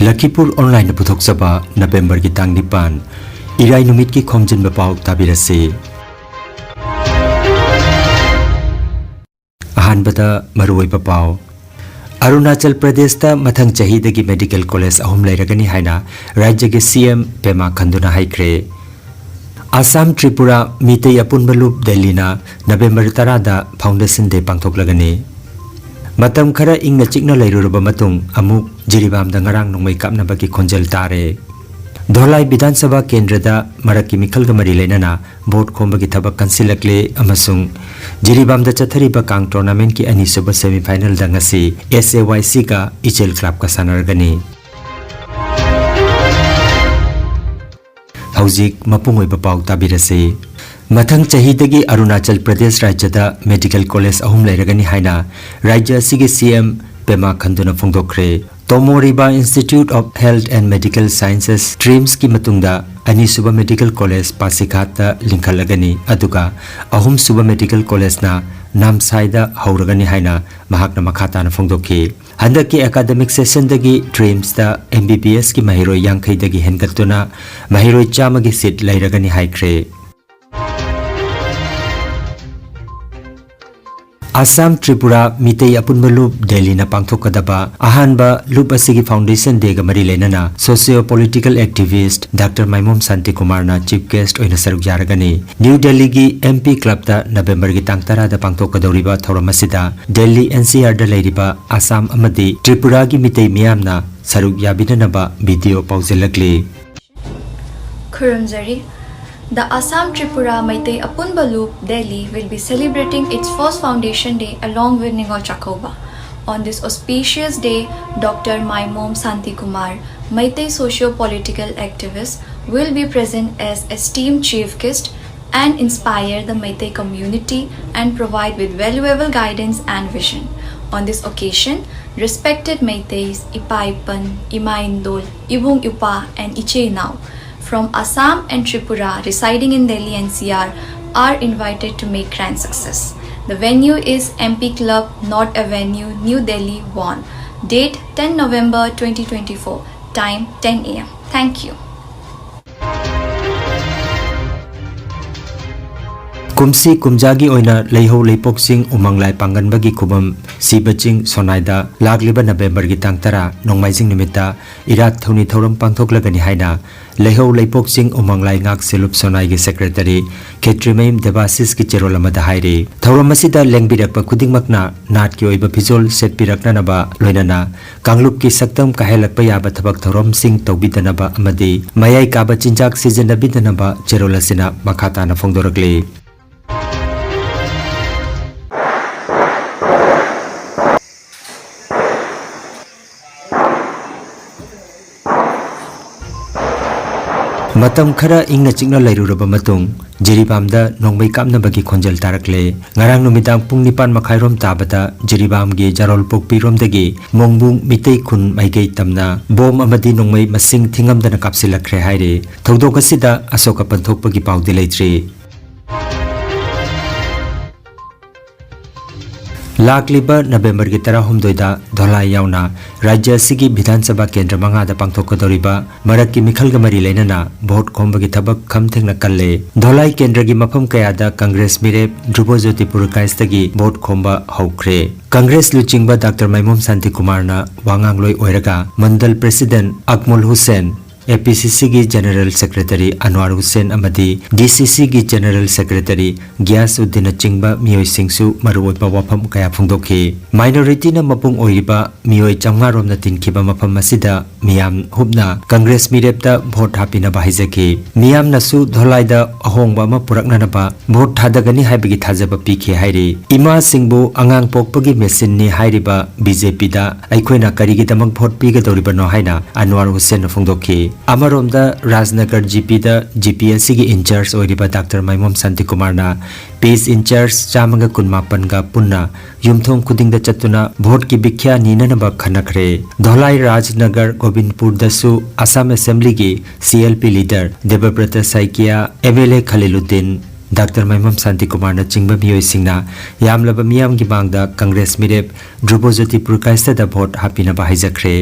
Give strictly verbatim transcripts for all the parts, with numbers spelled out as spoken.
ꯂꯈꯤꯄꯨꯔ ꯑꯣꯟꯂꯥꯏꯟꯅ ꯄꯨꯊꯣꯛꯆꯕ ꯅꯕꯦꯝꯕꯔꯒꯤ ꯇꯥꯡ ꯅꯤꯄꯥꯟ, ꯏꯔꯥꯏ ꯅꯨꯃꯤꯠꯀꯤ ꯈꯣꯝꯖꯤꯟꯕ ꯄꯥꯎ ꯇꯥꯕꯤꯔꯁꯤ꯫ ꯑꯍꯥꯟꯕꯗ ꯃꯔꯨꯑꯣꯏꯕ ꯄꯥꯎ꯫ ꯑꯔꯨꯅꯥꯆꯜ ꯄ꯭ꯔꯗꯦꯁꯇ ꯃꯊꯪ ꯆꯍꯤꯗꯒꯤ ꯃꯦꯗꯤꯀꯦꯜ ꯀꯣꯂꯦꯖ ꯑꯍꯨꯝ ꯂꯩꯔꯒꯅꯤ ꯍꯥꯏꯅ ꯔꯥꯖ꯭ꯌꯒꯤ ꯁꯤ ꯑꯦꯝ ꯄꯦꯃꯥ ꯈꯟꯗꯨꯅ ꯍꯥꯏꯈ꯭ꯔꯦ꯫ ꯑꯁꯥꯝ ꯇ꯭ꯔꯤꯄꯨꯔꯥ ꯃꯤꯇꯩ ꯑꯄꯨꯟꯕ ꯂꯨꯞ ꯗꯦꯜꯂꯤꯅ ꯅꯕꯦꯝꯕꯔ ꯇꯔꯥꯗ ꯐꯥꯎꯟꯗꯦꯁꯟ ꯗꯦ ꯄꯥꯡꯊꯣꯛꯂꯒꯅꯤ꯫ ꯃꯇꯝ ꯈꯔ ꯏꯪꯅ ꯆꯤꯛꯅ ꯂꯩꯔꯨꯔꯕ ꯃꯇꯨꯡ ꯑꯃꯨꯛ ꯖꯤꯔꯤꯕꯥꯝꯗ ꯉꯔꯥꯡ ꯅꯣꯡꯃꯩ ꯀꯥꯞꯅꯕꯒꯤ ꯈꯣꯟꯖꯦꯜ ꯇꯥꯔꯦ꯫ ꯙꯣꯂꯥꯏ ꯕꯤꯙꯥꯟ ꯁꯚꯥ ꯀꯦꯟꯗ꯭ꯔꯗ ꯃꯔꯛꯀꯤ ꯃꯤꯈꯜꯒ ꯃꯔꯤ ꯂꯩꯅꯅ ꯚꯣꯠ ꯈꯣꯝꯕꯒꯤ ꯊꯕꯛ ꯀꯟꯁꯤꯜꯂꯛꯂꯦ ꯑꯃꯁꯨꯡ ꯖꯤꯔꯤꯕꯥꯝꯗ ꯆꯠꯊꯔꯤꯕ ꯀꯥꯡ ꯇꯣꯔꯅꯥꯃꯦꯟꯠꯀꯤ ꯑꯅꯤꯁꯨꯕ ꯁꯦꯃꯤꯐꯥꯏꯅꯦꯜꯗ ꯉꯁꯤ ꯑꯦꯁ ꯑꯦ ꯋꯥꯏ ꯁꯤꯒ ꯏꯆꯦꯜ ꯀ꯭ꯂꯕꯀ ꯁꯥꯟꯅꯔꯒꯅꯤ꯫ ꯍꯧꯖꯤꯛ ꯃꯄꯨꯡ ꯑꯣꯏꯕ ꯄꯥꯎ ꯇꯥꯕꯤꯔꯁꯤ꯫ ꯃꯊꯪ ꯆꯍꯤꯗꯒꯤ ꯑꯔꯨꯅꯥꯆꯜ ꯄ꯭ꯔꯗꯦꯁ ꯔꯥꯖ꯭ꯌꯗ ꯃꯦꯗꯤꯀꯦꯜ ꯀꯣꯂꯦꯖ ꯑꯍꯨꯝ ꯂꯩꯔꯒꯅꯤ ꯍꯥꯏꯅ ꯔꯥꯖ꯭ꯌ ꯑꯁꯤꯒꯤ ꯁꯤ ꯑꯦꯝ ꯄꯦꯃꯥ ꯈꯟꯗꯨꯅ ꯐꯣꯡꯗꯣꯛꯈ꯭ꯔꯦ꯫ Tomo Riba institute of health and medical sciences, ꯇ꯭ꯔꯤꯝꯁꯀꯤ ꯃꯇꯨꯡꯗ ꯑꯅꯤꯁꯨꯕ ꯃꯦꯗꯤꯀꯦꯜ ꯀꯣꯂꯦꯖ ꯄꯥꯁꯤꯘꯥꯠꯇ ꯂꯤꯡꯈꯠꯂꯒꯅꯤ, ꯑꯗꯨꯒ ꯑꯍꯨꯝꯁꯨꯕ ꯃꯦꯗꯤꯀꯦꯜ ꯀꯣꯂꯦꯖꯅ ꯅꯥꯝꯁꯥꯏꯗ ꯍꯧꯔꯒꯅꯤ ꯍꯥꯏꯅ ꯃꯍꯥꯛꯅ ꯃꯈꯥ ꯇꯥꯅ ꯐꯣꯡꯗꯣꯛꯈꯤ꯫ ꯍꯟꯗꯛꯀꯤ ꯑꯦꯀꯥꯗꯃꯤꯛ ꯁꯦꯁꯟꯗꯒꯤ ꯇ꯭ꯔꯤꯝꯁꯇ ꯑꯦꯝ ꯕꯤ ꯕꯤ ꯑꯦꯁꯀꯤ ꯃꯍꯩꯔꯣꯏ ꯌꯥꯡꯈꯩꯗꯒꯤ ꯍꯦꯟꯒꯠꯇꯨꯅ ꯃꯍꯩꯔꯣꯏ ꯆꯥꯝꯃꯒꯤ ꯁꯤꯠ ꯂꯩꯔꯒꯅꯤ ꯍꯥꯏꯈ꯭ꯔꯦ꯫ ꯑꯁꯥꯝ ꯇ꯭ꯔꯤꯄꯨꯔꯥ ꯃꯤꯇꯩ ꯑꯄꯨꯟꯕ ꯂꯨꯞ ꯗꯦꯜꯂꯤꯅ ꯄꯥꯡꯊꯣꯛꯀꯗꯕ ꯑꯍꯥꯟꯕ ꯂꯨꯞ ꯑꯁꯤꯒꯤ ꯐꯥꯎꯟꯗꯦꯁꯟ ꯗꯦꯒ ꯃꯔꯤ ꯂꯩꯅꯅ socio political activist doctor Maimom ꯁꯥꯟꯇꯤꯀꯨꯃꯥꯔꯅ ꯆꯤꯐ ꯒꯦꯁ꯭ꯠ ꯑꯣꯏꯅ ꯁꯔꯨꯛ ꯌꯥꯔꯒꯅꯤ꯫ ꯅ꯭ꯌꯨ ꯗꯦꯜꯂꯤꯒꯤ ꯑꯦꯝ ꯄꯤ ꯀ꯭ꯂꯕꯇ ꯅꯕꯦꯝꯕꯔꯒꯤ ꯇꯥꯡ ꯇꯔꯥꯗ ꯄꯥꯡꯊꯣꯛꯀꯗꯧꯔꯤꯕ ꯊꯧꯔꯝ ꯑꯁꯤꯗ ꯗꯦꯜꯂꯤ ꯑꯦꯟ ꯁꯤ ꯑꯥꯔꯗ ꯂꯩꯔꯤꯕ ꯑꯁꯥꯝ ꯑꯃꯗꯤ ꯇ꯭ꯔꯤꯄꯨꯔꯥꯒꯤ ꯃꯤꯇꯩ ꯃꯤꯌꯥꯝꯅ ꯁꯔꯨꯛ ꯌꯥꯕꯤꯅꯅꯕ video ꯄꯥꯎꯖꯦꯜꯂꯛꯂꯤ꯫ ꯈꯨꯔꯨꯝꯖꯔꯤ꯫ The Assam Tripura Meitei Apunba Loop Delhi will be celebrating its first foundation day along with Ningol Chakouba. On this auspicious day, Doctor Maimom Santi Kumar, Meitei socio-political activist, will be present as esteemed chief guest and inspire the Meitei community and provide with valuable guidance and vision. On this occasion, respected Meiteis, Ipa Ipan, Ima Indol, Ibung Ipa, and Iche Inao from Assam and Tripura residing in Delhi N C R are invited to make grand success. The venue is M P Club, North Avenue, New Delhi, one. Date ten November twenty twenty-four. Time ten a m. Thank you. ꯀꯨꯝꯁꯤ ꯀꯨꯝꯖꯥꯒꯤ ꯑꯣꯏꯅ ꯂꯩꯍꯧ ꯂꯩꯄꯣꯛ ꯆꯤꯡ ꯎꯃꯪ ꯂꯥꯏ ꯄꯥꯡꯒꯟꯕꯒꯤ ꯈꯨꯕꯝ ꯁꯤꯕ ꯆꯤꯡ ꯁꯣꯅꯥꯏꯗ ꯂꯥꯛꯂꯤꯕ ꯅꯕꯦꯝꯕꯔꯒꯤ ꯇꯥꯡ ꯇꯔꯥ ꯅꯣꯡꯃꯥꯏꯖꯤꯡ ꯅꯨꯃꯤꯠꯇ ꯏꯔꯥꯠ ꯊꯧꯅꯤ ꯊꯧꯔꯝ ꯄꯥꯡꯊꯣꯛꯂꯒꯅꯤ ꯍꯥꯏꯅ ꯂꯩꯍꯧ ꯂꯩꯄꯣꯛ ꯆꯤꯡ ꯎꯃꯪ ꯂꯥꯏ ꯉꯥꯛ ꯁꯦꯜꯂꯨꯞ ꯁꯣꯅꯥꯏꯒꯤ ꯁꯦꯀ꯭ꯔꯦꯇꯔꯤ ꯈꯦꯇ꯭ꯔꯤꯃꯌꯨꯝ ꯗꯦꯕꯥꯁꯤꯁꯀꯤ ꯆꯦꯔꯣꯜ ꯑꯃꯗ ꯍꯥꯏꯔꯤ꯫ ꯊꯧꯔꯝ ꯑꯁꯤꯗ ꯂꯦꯡꯕꯤꯔꯛꯄ ꯈꯨꯗꯤꯡꯃꯛꯅ ꯅꯥꯠꯀꯤ ꯑꯣꯏꯕ ꯐꯤꯖꯣꯜ ꯁꯦꯠꯄꯤꯔꯛꯅꯅꯕ ꯂꯣꯏꯅꯅ ꯀꯥꯡꯂꯨꯞꯀꯤ ꯁꯛꯇꯝ ꯀꯥꯏꯍꯜꯂꯛꯄ ꯌꯥꯕ ꯊꯕꯛ ꯊꯧꯔꯝꯁꯤꯡ ꯇꯧꯕꯤꯗꯅꯕ ꯑꯃꯗꯤ ꯃꯌꯥꯏ ꯀꯥꯕ ꯆꯤꯟꯖꯥꯛ ꯁꯤꯖꯤꯟꯅꯕꯤꯗꯅꯕ ꯆꯦꯔꯣꯜ ꯑꯁꯤꯅ ꯃꯈꯥ ꯇꯥꯅ ꯐꯣꯡꯗꯣꯔꯛꯂꯤ꯫ ꯃꯇꯝ ꯈꯔ ꯏꯪꯅ ꯆꯤꯛꯅ ꯂꯩꯔꯨꯔꯕ ꯃꯇꯨꯡ, ꯖꯤꯔꯤꯕꯥꯝꯗ ꯅꯣꯡꯃꯩ ꯀꯥꯞꯅꯕꯒꯤ ꯈꯣꯟꯖꯦꯜ ꯇꯥꯔꯛꯂꯦ꯫ ꯉꯔꯥꯡ ꯅꯨꯃꯤꯗꯥꯡ ꯄꯨꯡ ꯅꯤꯄꯥꯟ ꯃꯈꯥꯏꯔꯣꯝ ꯇꯥꯕꯗ ꯖꯤꯔꯤꯕꯥꯝꯒꯤ ꯖꯥꯔꯣꯜꯄꯣꯛꯄꯤꯔꯣꯝꯗꯒꯤ ꯃꯣꯡꯕꯨꯡ ꯃꯤꯇꯩ ꯈꯨꯟ ꯃꯥꯏꯀꯩ ꯇꯝꯅ ꯕꯣꯝ ꯑꯃꯗꯤ ꯅꯣꯡꯃꯩ ꯃꯁꯤꯡ ꯊꯤꯉꯝꯗꯅ ꯀꯥꯞꯁꯤꯜꯂꯛꯈ꯭ꯔꯦ ꯍꯥꯏꯔꯤ꯫ ꯊꯧꯗꯣꯛ ꯑꯁꯤꯗ ꯑꯁꯣꯛ ꯑꯄꯟ ꯊꯣꯛꯄꯒꯤ ꯄꯥꯎꯗꯤ ꯂꯩꯇ꯭ꯔꯤ꯫ ꯂꯥꯛꯂꯤꯕ ꯅꯕꯦꯝꯕꯔꯒꯤ ꯇꯔꯥꯍꯨꯝꯗꯣꯏꯗ ꯙꯣꯂꯥꯏ ꯌꯥꯎꯅ ꯔꯥꯖ꯭ꯌ ꯑꯁꯤꯒꯤ ꯕꯤꯙꯥꯟ ꯁꯚꯥ ꯀꯦꯟꯗ꯭ꯔ ꯃꯉꯥꯗ ꯄꯥꯡꯊꯣꯛꯀꯗꯧꯔꯤꯕ ꯃꯔꯛꯀꯤ ꯃꯤꯈꯜꯒ ꯃꯔꯤ ꯂꯩꯅꯅ ꯚꯣꯠ ꯈꯣꯝꯕꯒꯤ ꯊꯕꯛ ꯈꯝ ꯊꯦꯡꯅ ꯀꯜꯂꯦ꯫ ꯙꯣꯂꯥꯏ ꯀꯦꯟꯗ꯭ꯔꯒꯤ ꯃꯐꯝ ꯀꯌꯥꯗ ꯀꯪꯒ꯭ꯔꯦꯁ ꯃꯤꯔꯦꯞ ꯙ꯭ꯔꯨꯕꯖꯣꯇꯤ ꯄꯨꯔꯀꯥꯏꯁꯇꯒꯤ ꯚꯣꯠ ꯈꯣꯝꯕ ꯍꯧꯈ꯭ꯔꯦ꯫ ꯀꯪꯒ꯭ꯔꯦꯁ ꯂꯨꯆꯤꯡꯕ ꯗꯥꯛꯇꯔ ꯃꯥꯏꯃꯣꯝ ꯁꯥꯟꯇꯤꯀꯨꯃꯥꯔꯅ ꯋꯥꯉꯥꯡꯂꯣꯏ ꯑꯣꯏꯔꯒ ꯃꯟꯗꯜ ꯄ꯭ꯔꯦꯁꯤꯗꯦꯟꯠ ꯑꯛꯃꯨꯜ ꯍꯨꯁꯦꯟ, ꯑꯦ ꯄꯤ ꯁꯤ ꯁꯤꯒꯤ ꯖꯦꯅꯔꯦꯜ ꯁꯦꯀ꯭ꯔꯦꯇꯔꯤ ꯑꯟꯋꯥꯔ ꯍꯨꯁꯦꯟ ꯑꯃꯗꯤ ꯗꯤ ꯁꯤ ꯁꯤꯒꯤ ꯖꯦꯅꯔꯦꯜ ꯁꯦꯀ꯭ꯔꯦꯇꯔꯤ ꯒ꯭ꯌꯥꯁ ꯎꯗꯤꯟꯅꯆꯤꯡꯕ ꯃꯤꯑꯣꯏꯁꯤꯡꯁꯨ ꯃꯔꯨꯑꯣꯏꯕ ꯋꯥꯐꯝ ꯀꯌꯥ ꯐꯣꯡꯗꯣꯛꯈꯤ꯫ ꯃꯥꯏꯅꯣꯔꯤꯇꯤꯅ ꯃꯄꯨꯡ ꯑꯣꯏꯔꯤꯕ ꯃꯤꯑꯣꯏ ꯆꯥꯝꯃꯉꯥ ꯔꯣꯝꯅ ꯇꯤꯟꯈꯤꯕ ꯃꯐꯝ ꯑꯁꯤꯗ ꯃꯤꯌꯥꯝ ꯍꯨꯞꯅ ꯀꯪꯒ꯭ꯔꯦꯁ ꯃꯤꯔꯦꯞꯇ ꯚꯣꯠ ꯍꯥꯞꯄꯤꯅꯕ ꯍꯥꯏꯖꯈꯤ꯫ ꯃꯤꯌꯥꯝꯅꯁꯨ ꯙꯣꯂꯥꯏꯗ ꯑꯍꯣꯡꯕ ꯑꯃ ꯄꯨꯔꯛꯅꯅꯕ ꯚꯣꯠ ꯊꯥꯗꯒꯅꯤ ꯍꯥꯏꯕꯒꯤ ꯊꯥꯖꯕ ꯄꯤꯈꯤ ꯍꯥꯏꯔꯤ꯫ ꯏꯃꯥꯁꯤꯡꯕꯨ ꯑꯉꯥꯡ ꯄꯣꯛꯄꯒꯤ ꯃꯦꯆꯤꯟꯅꯤ ꯍꯥꯏꯔꯤꯕ ꯕꯤ ꯖꯦ ꯄꯤꯗ ꯑꯩꯈꯣꯏꯅ ꯀꯔꯤꯒꯤꯗꯃꯛ ꯚꯣꯠ ꯄꯤꯒꯗꯧꯔꯤꯕꯅꯣ ꯍꯥꯏꯅ ꯑꯟꯋꯥꯔ ꯍꯨꯁꯦꯟꯅ ꯐꯣꯡꯗꯣꯛꯈꯤ꯫ ꯑꯃꯔꯣꯝꯗ ꯔꯥꯖꯅꯒꯔ ꯖꯤ ꯄꯤꯗ ꯖꯤ ꯄꯤ ꯑꯦꯁ ꯁꯤꯒꯤ ꯏꯟꯆꯥꯔꯖ ꯑꯣꯏꯔꯤꯕ doctor Maimom ꯁꯥꯟꯇꯤꯀꯨꯃꯥꯔꯅ P S in-charge ꯆꯥꯝꯃꯒ ꯀꯨꯟꯃꯥꯄꯟꯒ ꯄꯨꯟꯅ ꯌꯨꯝꯊꯣꯡ ꯈꯨꯗꯤꯡꯗ ꯆꯠꯇꯨꯅ ꯚꯣꯠꯀꯤ ꯕꯤꯈ꯭ꯌꯥ ꯅꯤꯅꯅꯕ ꯈꯟꯅꯈ꯭ꯔꯦ꯫ ꯙꯣꯂꯥꯏ ꯔꯥꯖꯅꯒꯔ ꯒꯣꯕꯤꯟꯄꯨꯔꯗꯁꯨ ꯑꯁꯥꯝ ꯑꯦꯁꯦꯝꯕ꯭ꯂꯤꯒꯤ C L P leader Debabrata Saikia, M L A Khaliluddin, doctor Maimom ꯁꯥꯟꯇꯤꯀꯨꯃꯥꯔꯅ ꯆꯤꯡꯕ ꯃꯤꯑꯣꯏꯁꯤꯡꯅ ꯌꯥꯝꯂꯕ ꯃꯤꯌꯥꯝꯒꯤ ꯃꯥꯡꯗ ꯀꯪꯒ꯭ꯔꯦꯁ ꯃꯤꯔꯦꯞ ꯙ꯭ꯔꯨꯕꯖꯣꯇꯤ ꯄꯨꯔꯀꯥꯏꯁꯇꯗ ꯚꯣꯠ ꯍꯥꯞꯄꯤꯅꯕ ꯍꯥꯏꯖꯈ꯭ꯔꯦ꯫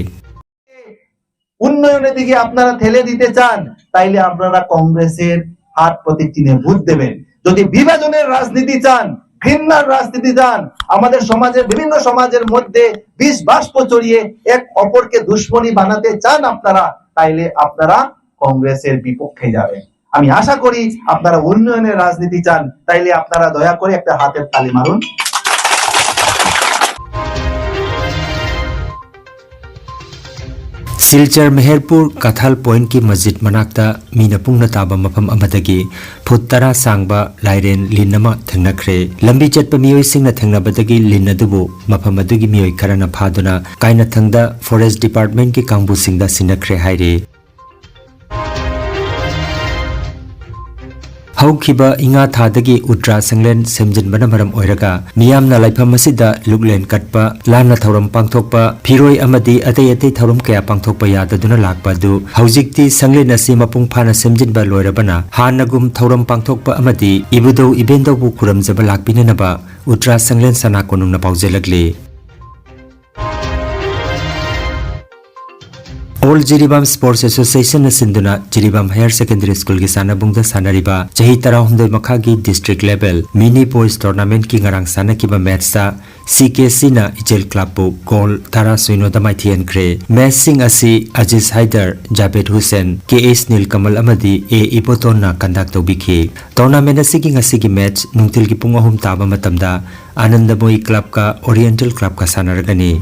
উন্নয়নের দিকে আপনারা ঠেলে দিতে চান, তাইলে আপনারা কংগ্রেসের হাত প্রতীক চিহ্নে ভোট দেবেন। যদি বিভাজনের রাজনীতি চান, ঘৃণার রাজনীতি চান, আমাদের সমাজের, বিভিন্ন সমাজের মধ্যে বিষ বাষ্প চড়িয়ে এক অপরকে দুশমনি বানাতে চান আপনারা, তাইলে আপনারা কংগ্রেসের বিপক্ষে যাবেন। আমি আশা করি আপনারা উন্নয়নের রাজনীতি চান, তাইলে আপনারা দয়া করে একটা হাতের তালি মারুন। ꯁꯤꯜꯆꯔ ꯃꯦꯍꯔꯄꯨꯔ ꯀꯊꯥꯜ ꯄꯣꯏꯟꯠꯀꯤ ꯃꯁꯖꯤꯗ ꯃꯅꯥꯛꯇ ꯃꯤꯅ ꯄꯨꯡꯅ ꯇꯥꯕ ꯃꯐꯝ ꯑꯃꯗꯒꯤ ꯐꯨꯠ ꯇꯔꯥ ꯁꯥꯡꯕ ꯂꯥꯏꯔꯦꯟ ꯂꯤꯟ ꯑꯃ ꯊꯦꯡꯅꯈ꯭ꯔꯦ꯫ ꯂꯝꯕꯤ ꯆꯠꯄ ꯃꯤꯑꯣꯏꯁꯤꯡꯅ ꯊꯦꯡꯅꯕꯗꯒꯤ ꯂꯤꯟ ꯑꯗꯨꯕꯨ ꯃꯐꯝ ꯑꯗꯨꯒꯤ ꯃꯤꯑꯣꯏ ꯈꯔꯅ ꯐꯥꯗꯨꯅ ꯀꯥꯏꯅꯊꯪꯗ ꯐꯣꯔꯦꯁ ꯗꯤꯄꯥꯔꯠꯃꯦꯟꯠꯀꯤ ꯀꯥꯡꯕꯨꯁꯤꯡꯗ ꯁꯤꯟꯅꯈ꯭ꯔꯦ ꯍꯥꯏꯔꯤ꯫ ꯍꯧꯈꯤꯕ ꯏꯉꯥ ꯊꯥꯗꯒꯤ ꯎꯇ꯭ꯔꯥ ꯁꯪꯂꯦꯟ ꯁꯦꯝꯖꯤꯟꯕꯅ ꯃꯔꯝ ꯑꯣꯏꯔꯒ ꯃꯤꯌꯥꯝꯅ ꯂꯥꯏꯐꯝ ꯑꯁꯤꯗ ꯂꯨꯛꯂꯦꯟ ꯀꯠꯄ, ꯂꯥꯟꯅ ꯊꯧꯔꯝ ꯄꯥꯡꯊꯣꯛꯄ, ꯐꯤꯔꯣꯏ ꯑꯃꯗꯤ ꯑꯇꯩ ꯑꯇꯩ ꯊꯧꯔꯝ ꯀꯌꯥ ꯄꯥꯡꯊꯣꯛꯄ ꯌꯥꯗꯗꯨꯅ ꯂꯥꯛꯄ ꯑꯗꯨ ꯍꯧꯖꯤꯛꯇꯤ ꯁꯪꯂꯦꯟ ꯑꯁꯤ ꯃꯄꯨꯡ ꯐꯥꯅ ꯁꯦꯝꯖꯤꯟꯕ ꯂꯣꯏꯔꯕꯅ ꯍꯥꯟꯅꯒꯨꯝ ꯊꯧꯔꯝ ꯄꯥꯡꯊꯣꯛꯄ ꯑꯃꯗꯤ ꯏꯕꯨꯙꯧ ꯏꯕꯦꯟꯗꯧꯕꯨ ꯈꯨꯔꯨꯝꯖꯕ ꯂꯥꯛꯄꯤꯅꯅꯕ ꯎꯇ꯭ꯔꯥ ꯁꯪꯂꯦꯟ ꯁꯅꯥ ꯀꯣꯅꯨꯡꯅ ꯄꯥꯎꯖꯦꯜꯂꯛꯂꯤ꯫ ꯑꯣꯜ ꯖꯤꯔꯤꯕꯥꯝ ꯁ꯭ꯄꯣꯔꯠꯁ ꯑꯦꯁꯣꯁꯤꯌꯦꯁꯟꯅ ꯁꯤꯟꯗꯨꯅ ꯖꯤꯔꯤꯕꯥꯝ ꯍꯥꯌꯔ ꯁꯦꯀꯦꯟꯗꯔꯤ ꯁ꯭ꯀꯨꯜꯒꯤ ꯁꯥꯟꯅꯕꯨꯡꯗ ꯁꯥꯟꯅꯔꯤꯕ ꯆꯍꯤ ꯇꯔꯥꯍꯨꯝꯗꯣꯏ ꯃꯈꯥꯒꯤ ꯗꯤꯁꯇ꯭ꯔꯤꯛ ꯂꯦꯚꯦꯜ ꯃꯤꯅꯤ ꯕꯣꯏꯁ ꯇꯣꯔꯅꯥꯃꯦꯟꯠꯀꯤ ꯉꯔꯥꯡ ꯁꯥꯟꯅꯈꯤꯕ ꯃꯦꯠꯆꯇ ꯁꯤ ꯀꯦ ꯁꯤꯅ ꯏꯆꯦꯜ ꯀ꯭ꯂꯕꯄꯨ ꯒꯣꯜ ꯇꯔꯥ ꯁꯤꯅꯣꯗ ꯃꯥꯏꯊꯤꯍꯟꯈ꯭ꯔꯦ꯫ ꯃꯦꯠꯆꯁꯤꯡ ꯑꯁꯤ ꯑꯖꯤꯖ ꯍꯥꯏꯗꯔ, ꯖꯥꯕꯦꯗ ꯍꯨꯁꯦꯟ, ꯀꯦ ꯑꯦꯁ ꯅꯤꯜꯀꯃꯜ ꯑꯃꯗꯤ ꯑꯦ ꯏꯕꯣꯇꯣꯟꯅ ꯀꯟꯗꯛ ꯇꯧꯕꯤꯈꯤ꯫ ꯇꯣꯔꯅꯥꯃꯦꯟꯠ ꯑꯁꯤꯒꯤ ꯉꯁꯤꯒꯤ ꯃꯦꯠꯆ ꯅꯨꯡꯊꯤꯜꯒꯤ ꯄꯨꯡ ꯑꯍꯨꯝ ꯇꯥꯕ ꯃꯇꯝꯗ ꯑꯥꯅꯟꯗꯃꯣꯌꯤ ꯀ꯭ꯂꯕꯀ ꯑꯣꯔꯤꯌꯦꯟꯇꯦꯜ ꯀ꯭ꯂꯕꯀ ꯁꯥꯟꯅꯔꯒꯅꯤ꯫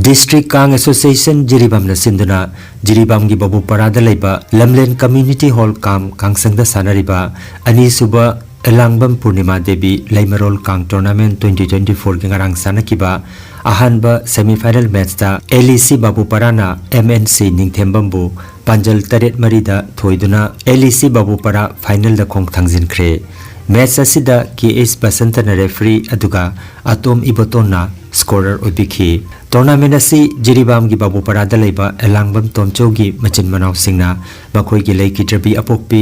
ꯗꯤꯁꯇ꯭ꯔꯤꯛ ꯀꯥꯡ ꯑꯦꯁꯣꯁꯤꯌꯦꯁꯟ ꯖꯤꯔꯤꯕꯥꯝꯅ ꯁꯤꯟꯗꯨꯅ ꯖꯤꯔꯤꯕꯥꯝꯒꯤ ꯕꯥꯕꯨꯄꯥꯔꯥꯗ ꯂꯩꯕ ꯂꯝꯂꯦꯟ ꯀꯝꯃ꯭ꯌꯨꯅꯤꯇꯤ ꯍꯣꯜ ꯀꯥꯝ ꯀꯥꯡꯁꯪꯗ ꯁꯥꯟꯅꯔꯤꯕ ꯑꯅꯤꯁꯨꯕ ꯑꯦꯂꯥꯡꯕꯝ ꯄꯨꯔꯅꯤꯃꯥ ꯗꯦꯕꯤ ꯂꯩꯃꯔꯣꯜ ꯀꯥꯡ ꯇꯣꯔꯅꯥꯃꯦꯟꯠ ꯇ꯭ꯋꯦꯟꯇꯤ ꯇ꯭ꯋꯦꯟꯇꯤ ꯐꯣꯔꯒꯤ ꯉꯔꯥꯡ ꯁꯥꯟꯅꯈꯤꯕ ꯑꯍꯥꯟꯕ ꯁꯦꯃꯤꯐꯥꯏꯅꯦꯜ ꯃꯦꯠꯆꯇ ꯑꯦꯜ ꯏ ꯁꯤ ꯕꯥꯕꯨꯄꯥꯔꯥꯅ ꯑꯦꯝ ꯑꯦꯟ ꯁꯤ ꯅꯤꯡꯊꯦꯝꯕꯝꯕꯨ ꯄꯥꯟꯖꯜ ꯇꯔꯦꯠ ꯃꯔꯤꯗ ꯊꯣꯏꯗꯨꯅ ꯑꯦꯜ ꯏ ꯁꯤ ꯕꯥꯕꯨꯄꯥꯔꯥ ꯐꯥꯏꯅꯦꯜꯗ ꯈꯣꯡ ꯊꯥꯡꯖꯤꯟꯈ꯭ꯔꯦ꯫ ꯃꯦꯠꯆ ꯑꯁꯤꯗ ꯀꯦ ꯑꯦꯁ ꯕꯁꯟꯇꯅ ꯔꯦꯐ꯭ꯔꯤ ꯑꯗꯨꯒ ꯑꯇꯣꯝ ꯏꯕꯣꯇꯣꯟꯅ ꯁ꯭ꯀꯣꯔꯔ ꯑꯣꯏꯕꯤꯈꯤ꯫ Tournament ꯑꯁꯤ ꯖꯤꯔꯤꯕꯥꯝꯒꯤ ꯕꯥꯕꯨꯄꯔꯥꯗ ꯂꯩꯕ ꯑꯦꯂꯥꯡꯕꯝ ꯇꯣꯝꯆꯧꯒꯤ ꯃꯆꯤꯟ ꯃꯅꯥꯎꯁꯤꯡꯅ ꯃꯈꯣꯏꯒꯤ ꯂꯩꯈꯤꯗ꯭ꯔꯕꯤ ꯑꯄꯣꯛꯄꯤ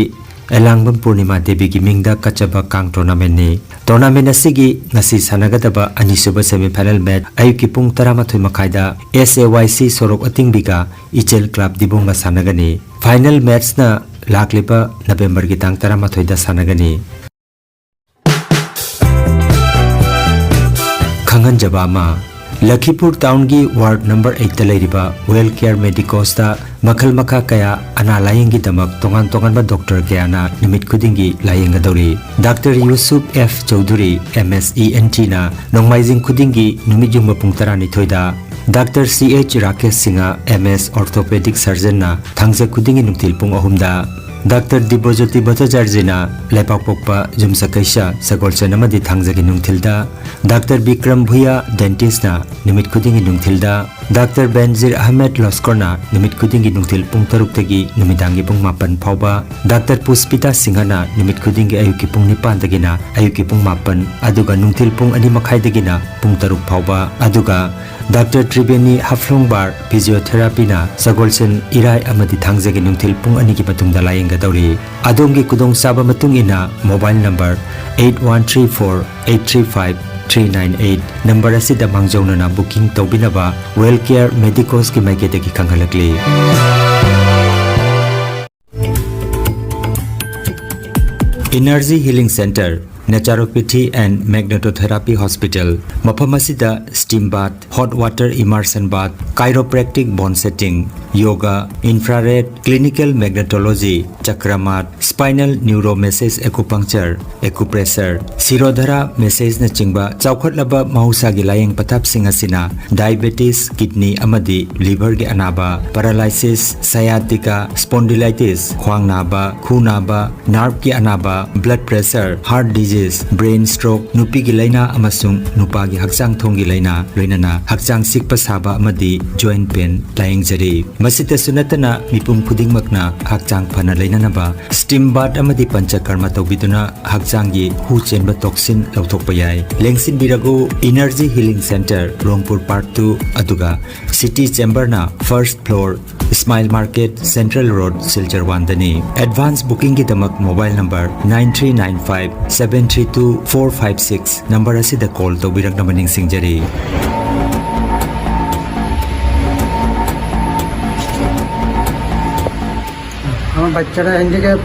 ꯑꯦꯂꯥꯡꯕꯝ ꯄꯨꯔꯅꯤꯃꯥ ꯗꯦꯕꯤꯒꯤ ꯃꯤꯡꯗ ꯀꯠꯆꯕ ꯀꯥꯡ tournament ꯅꯤ꯫ Tournament ꯑꯁꯤꯒꯤ ꯉꯁꯤ ꯁꯥꯟꯅꯒꯗꯕ ꯑꯅꯤꯁꯨꯕ semi final match ꯑꯌꯨꯛꯀꯤ ꯄꯨꯡ ꯇꯔꯥꯃꯥꯊꯣꯏ ꯃꯈꯥꯏꯗ S A Y C ꯁꯣꯔꯣꯛ ꯑꯇꯤꯡꯕꯤꯒ ꯏꯆꯦꯜ club ꯗꯤꯕꯣꯡꯒ ꯁꯥꯟꯅꯒꯅꯤ꯫ Final match ꯅ ꯂꯥꯛꯂꯤꯕ November ꯒꯤ ꯇꯥꯡ ꯇꯔꯥꯃꯥꯊꯣꯏꯗ ꯁꯥꯟꯅꯒꯅꯤ꯫ ꯈꯪꯍꯟꯖꯕ ꯑꯃ, ꯂꯈꯤꯄꯨꯔ town ꯒꯤ ward number eight ꯇ ꯂꯩꯔꯤꯕ Well Care Medicos ꯇ ꯃꯈꯜ ꯃꯈꯥ ꯀꯌꯥ ꯑꯅꯥ ꯂꯥꯌꯦꯡꯒꯤꯗꯃꯛ ꯇꯣꯉꯥꯟ ꯇꯣꯉꯥꯟꯕ doctor ꯀꯌꯥꯅ ꯅꯨꯃꯤꯠ ꯈꯨꯗꯤꯡꯒꯤ ꯂꯥꯌꯦꯡꯒꯗꯧꯔꯤ꯫ Doctor Yusuf F Chaudhuri, M S E N T ꯅ ꯅꯣꯡꯃꯥꯏꯖꯤꯡ ꯈꯨꯗꯤꯡꯒꯤ ꯅꯨꯃꯤꯠ ꯌꯨꯡꯕ ꯄꯨꯡ ꯇꯔꯥꯅꯤꯊꯣꯏꯗ, Doctor C H Rakesh Singh, M S orthopedic surgeon ꯅ ꯊꯥꯡꯖ ꯈꯨꯗꯤꯡꯒꯤ ꯅꯨꯡꯊꯤꯜ ꯄꯨꯡ ꯑꯍꯨꯝꯗ, Doctor ꯗꯤꯕ꯭ꯔꯖꯣꯇꯤ ꯚꯠꯇꯥꯆꯥꯔꯖꯤꯅ ꯂꯩꯄꯥꯛꯄꯣꯛꯄ, ꯌꯨꯝꯁꯀꯩꯁ, ꯁꯒꯣꯜꯁꯦꯟ ꯑꯃꯗꯤ ꯊꯥꯡꯖꯒꯤ ꯅꯨꯡꯊꯤꯜꯗ, Doctor ꯕꯤꯀ꯭ꯔꯝ ꯚꯨꯌꯥ, dentist ꯅ ꯅꯨꯃꯤꯠ ꯈꯨꯗꯤꯡꯒꯤ ꯅꯨꯡꯊꯤꯜꯗ, Doctor ꯕꯦꯟꯖꯤꯔ ꯑꯍꯃꯦꯗ ꯂꯣꯁꯀꯣꯔꯅ ꯅꯨꯃꯤꯠ ꯈꯨꯗꯤꯡꯒꯤ ꯅꯨꯡꯊꯤꯜ ꯄꯨꯡ ꯇꯔꯨꯛꯇꯒꯤ ꯅꯨꯃꯤꯗꯥꯡꯒꯤ ꯄꯨꯡ ꯃꯥꯄꯟ ꯐꯥꯎꯕ, Doctor ꯄꯨꯁꯄꯤꯇꯥ ꯁꯤꯡꯍꯅ ꯅꯨꯃꯤꯠ ꯈꯨꯗꯤꯡꯒꯤ ꯑꯌꯨꯛꯀꯤ ꯄꯨꯡ ꯅꯤꯄꯥꯟꯗꯒꯤꯅ ꯑꯌꯨꯛꯀꯤ ꯄꯨꯡ ꯃꯥꯄꯟ, ꯑꯗꯨꯒ ꯅꯨꯡꯊꯤꯜ ꯄꯨꯡ ꯑꯅꯤ ꯃꯈꯥꯏꯗꯒꯤꯅ ꯄꯨꯡ ꯇꯔꯨꯛ ꯐꯥꯎꯕ, ꯑꯗꯨꯒ Doctor ꯇ꯭ꯔꯤꯕꯦꯅꯤ ꯍꯐ꯭ꯂꯣꯡꯕꯥꯔ Physiotherapy ꯅ ꯁꯒꯣꯜꯁꯦꯟ, ꯏꯔꯥꯏ ꯑꯃꯗꯤ ꯊꯥꯡꯖꯒꯤ ꯅꯨꯡꯊꯤꯜ ꯄꯨꯡ ꯑꯅꯤꯒꯤ ꯃꯇꯨꯡꯗ ꯂꯥꯌꯦꯡꯒꯗꯧꯔꯤ꯫ ꯑꯗꯣꯝꯒꯤ ꯈꯨꯗꯣꯡꯆꯥꯕ ꯃꯇꯨꯡ ꯏꯟꯅ mobile number eight one three four eight three five three nine eight number ꯑꯁꯤꯗ ꯃꯥꯡꯖꯧꯅꯅ booking ꯇꯧꯕꯤꯅꯕ Well Care Medicos ꯀꯤ ꯃꯥꯏꯀꯩꯗꯒꯤ ꯈꯪꯍꯜꯂꯛꯂꯤ꯫ Energy Healing Center, Naturopathy and Magnetotherapy Hospital, ꯃꯐꯝ ꯑꯁꯤꯗ steam bath, hot water immersion bath, chiropractic bone setting, yoga, infrared, clinical magnetology, ꯆꯀ꯭ꯔꯃꯥꯠ, spinal neuromassage acupuncture, acupressure, ꯁꯤꯔꯣꯙꯔꯥ massage ꯅꯆꯤꯡꯕ ꯆꯥꯎꯈꯠꯂꯕ ꯃꯍꯧꯁꯥꯒꯤ ꯂꯥꯌꯦꯡ ꯄꯊꯥꯞꯁꯤꯡ ꯑꯁꯤꯅ diabetes, kidney ꯑꯃꯗꯤ liver ꯒꯤ ꯑꯅꯥꯕ, paralysis, sciatica, spondylitis, ꯈ꯭ꯋꯥꯡ ꯅꯥꯕ, ꯈꯨ ꯅꯥꯕ, nerve ꯀꯤ ꯑꯅꯥꯕ, blood pressure, heart disease, ꯏꯁ, ꯕ꯭ꯔꯦꯟ ꯁ꯭ꯇ꯭ꯔꯣꯛ, ꯅꯨꯄꯤꯒꯤ ꯂꯥꯏꯅꯥ ꯑꯃꯁꯨꯡ ꯅꯨꯄꯥꯒꯤ ꯍꯛꯆꯥꯡ ꯊꯣꯡꯒꯤ ꯂꯥꯏꯅꯥ, ꯂꯣꯏꯅꯅ ꯍꯛꯆꯥꯡ ꯁꯤꯛꯄ ꯁꯥꯕ ꯑꯃꯗꯤ ꯖꯣꯏꯟꯠ ꯄꯦꯟ ꯂꯥꯌꯦꯡꯖꯔꯤ꯫ ꯃꯁꯤꯇꯁꯨ ꯅꯠꯇꯅ ꯃꯤꯄꯨꯝ ꯈꯨꯗꯤꯡꯃꯛꯅ ꯍꯛꯆꯥꯡ ꯐꯅ ꯂꯩꯅꯅꯕ ꯁ꯭ꯇꯤꯝ ꯕꯥꯊ ꯑꯃꯗꯤ ꯄꯟꯆꯀꯔꯃ ꯇꯧꯕꯤꯗꯨꯅ ꯍꯛꯆꯥꯡꯒꯤ ꯍꯨ ꯆꯦꯟꯕ ꯇꯣꯛꯁꯤꯟ ꯂꯧꯊꯣꯛꯄ ꯌꯥꯏ꯫ ꯂꯦꯡꯁꯤꯟꯕꯤꯔꯒꯨ, energy healing centre, Rongpur part two, ꯑꯗꯨꯒ ꯁꯤꯇꯤ ꯆꯦꯝꯕꯔꯅ first floor, Ismail market, central road, Silchar ꯋꯥꯟꯗꯅꯤ꯫ ꯑꯦꯗꯚꯥꯟꯁ ꯕꯨꯀꯤꯡꯒꯤꯗꯃꯛ mobile number nine three nine five seven three two four five six number ꯑꯁꯤꯗ ꯀꯣꯜ ꯇꯧꯕꯤꯔꯛꯅꯕ ꯅꯤꯡꯁꯤꯡꯖꯔꯤ꯫ আমার বাচ্চাটা হ্যান্ডিক্যাপ,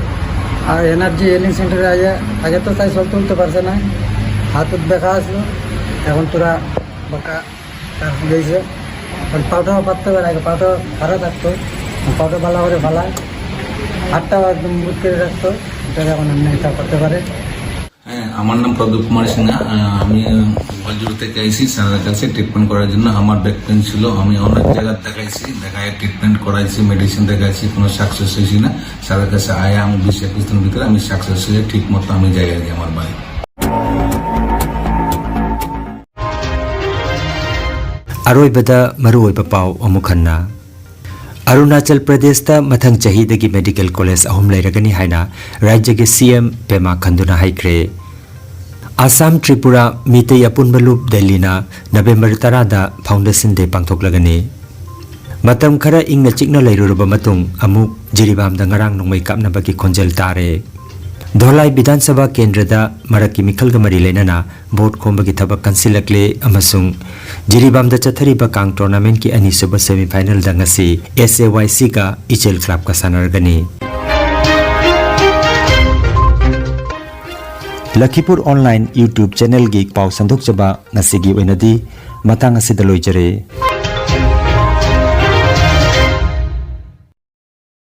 আর এনার্জি হিলিং সেন্টারে আগে, আগে তো তাই চলতে উঠতে পারছে না, হাত উত ব্যথা আসলো, এখন তোরা বাঁকা তার হয়েছে। এখন পাউটা পাততে পারে, আগে পাউটা খারাপ থাকতো, পাউটা ভালো করে ফালায়, হাতটা একদম বুট করে রাখতো, এটা এখন এমনি এটা করতে পারে। হ্যাঁ, আমার নাম প্রদীপ কুমার সিনহা। আহ, আমি গোপালজোড়া থেকে আইছি স্যারের কাছে ট্রিটমেন্ট করার জন্য। আমার ব্যাক পেন ছিল, আমি অনেক জায়গা দেখাইছি, দেখায় ট্রিটমেন্ট করাইছি, মেডিসিন দেখাইছি, কোনো সাকসেস হয়েছি না। স্যারের কাছে আয়া আমি বিশ একুশ দিনের ভিতরে আমি সাকসেস হয়ে ঠিক মতো আমি জায়গায় গিয়ে আমার বাড়ি। ꯑꯔꯣꯏꯕꯗ ꯃꯔꯨꯑꯣꯏꯕ ꯄꯥꯎ ꯑꯃꯨꯛ ꯍꯟꯅ꯫ ꯑꯔꯨꯅꯥꯆꯜ ꯄ꯭ꯔꯗꯦꯁꯇ ꯃꯊꯪ ꯆꯍꯤꯗꯒꯤ ꯃꯦꯗꯤꯀꯦꯜ ꯀꯣꯂꯦꯖ ꯑꯍꯨꯝ ꯂꯩꯔꯒꯅꯤ ꯍꯥꯏꯅ ꯔꯥꯖ꯭ꯌꯒꯤ ꯁꯤ ꯑꯦꯝ ꯄꯦꯃꯥ ꯈꯟꯗꯨꯅ ꯍꯥꯏꯈ꯭ꯔꯦ꯫ ꯑꯁꯥꯝ, ꯇ꯭ꯔꯤꯄꯨꯔꯥ ꯃꯤꯇꯩ ꯑꯄꯨꯟꯕ ꯂꯨꯞ ꯗꯦꯜꯂꯤꯅ ꯅꯕꯦꯝꯕꯔ ꯇꯔꯥꯗ ꯐꯥꯎꯟꯗꯦꯁꯟ ꯗꯦ ꯄꯥꯡꯊꯣꯛꯂꯒꯅꯤ꯫ ꯃꯇꯝ ꯈꯔ ꯏꯪꯅ ꯆꯤꯛꯅ ꯂꯩꯔꯨꯔꯕ ꯃꯇꯨꯡ ꯑꯃꯨꯛ ꯖꯤꯔꯤꯕꯥꯝꯗ ꯉꯔꯥꯡ ꯅꯣꯡꯃꯩ ꯀꯥꯞꯅꯕꯒꯤ ꯈꯣꯟꯖꯦꯜ ꯇꯥꯔꯦ꯫ ꯙꯣꯂꯥꯏ ꯕꯤꯙꯥꯟ ꯁꯚꯥ ꯀꯦꯟꯗ꯭ꯔꯗ ꯃꯔꯛꯀꯤ ꯃꯤꯈꯜꯒ ꯃꯔꯤ ꯂꯩꯅꯅ ꯚꯣꯠ ꯈꯣꯝꯕꯒꯤ ꯊꯕꯛ ꯀꯟꯁꯤꯜꯂꯛꯂꯦ ꯑꯃꯁꯨꯡ ꯖꯤꯔꯤꯕꯥꯝꯗ ꯆꯠꯊꯔꯤꯕ ꯀꯥꯡ ꯇꯣꯔꯅꯥꯃꯦꯟꯠꯀꯤ ꯑꯅꯤꯁꯨꯕ ꯁꯦꯃꯤꯐꯥꯏꯅꯦꯜꯗ ꯉꯁꯤ ꯑꯦꯁ ꯑꯦ ꯋꯥꯏ ꯁꯤꯒ ꯏꯆꯦꯜ ꯀ꯭ꯂꯕꯀ ꯁꯥꯟꯅꯔꯒꯅꯤ꯫ ꯂꯈꯤꯄꯨꯔ ꯑꯣꯟꯂꯥꯏꯟ YouTube ꯆꯦꯅꯦꯜꯒꯤ ꯄꯥꯎ ꯁꯟꯗꯣꯛꯆꯕ ꯉꯁꯤꯒꯤ ꯑꯣꯏꯅꯗꯤ ꯃꯇꯥꯡ ꯑꯁꯤꯗ ꯂꯣꯏꯖꯔꯦ꯫